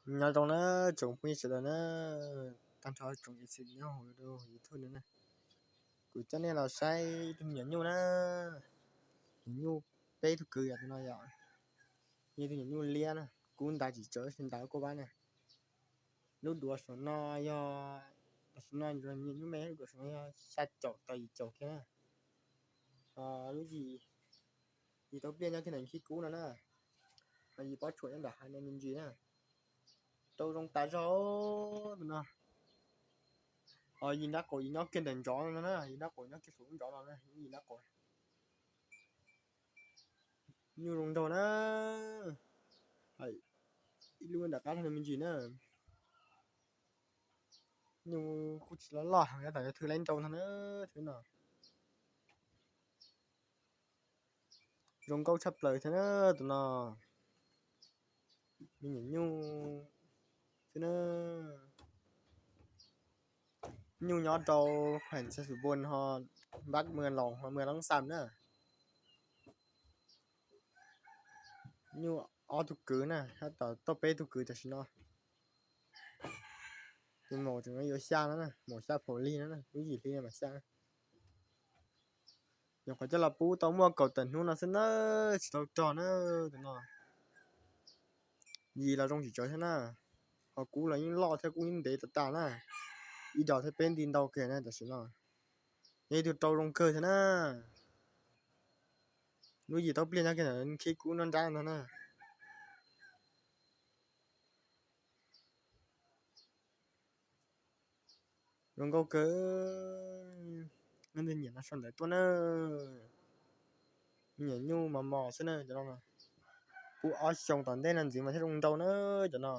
Nyob zoo na tsoom phooj ywg sawv daws na, tag nrho tsoom ib txhia nyob hauv YouTube no na, kuv coj nej los saib ib tug me nyuam nyuj na, nyuam nyuj peb tug kwv yom, tus no yog ib tug nyuam nyuj liab na, kub ntais tsis tsawg tab sis ntais koj pab na. Lub duav saum no yog, tam sim no me nyuam nyuj me lub duav saum no yog xya caum tau yim caum kiag na. Lub yim, yim tau pliaj nyob kiag ntawm khib kub no na, ho yim pob tsuas nyob nram hav no me ntsis na. Rau zoo tas zog tus no. Ho yim nrab qaum yim nyob kiag ntawm ntsov no na, yim nrab qaum nyob kiag saum lub ntsov no na, yim nrab qaum. Nyuj zoo nraug na, ib lub nram qab no me ntsis na. Nyuj kuj tsis loj loj heev tab tom yog thwb laib nrau ntag na, thwb no. Zoo nkauj tshaj plaws thiab na tus no. Me nyuam nyuj xwb na. Nyuj nyob rau kheem Xais Xus Npos ho Npab Mws Laus ho Mws Loob Xam na. Nyuj ob tug kwv na, tab tom tuaj peb tug kwv tam sim no. Tus maum tseem yuav xya no, maum xya phaum lig no, lub yim hli mam xya. Nyuam qhuav coj los pub tau muaj kaum tawm hnub no xwb na, tsis tau rog na tus no. Yim los zoo tsis tsawg thiab na, ho kub los yeej loj thiab kub yeej ntev tas tas na, ib dos thiab peb nti ntau kiag na tam sim no. Yog ib tug rau zoo kawg thiab na. Lub yim tau pliag nyob kiag ntawm khib kub nruab nrab no na. Zoo nkauj kawg. Leej twg nyiam no sau ntawv tuaj na. Me nyuam nyuj mos mos xwb na cov no. Puv ob xyoos tom ntej no ntxiv mas thiaj zoo nrau na cov no.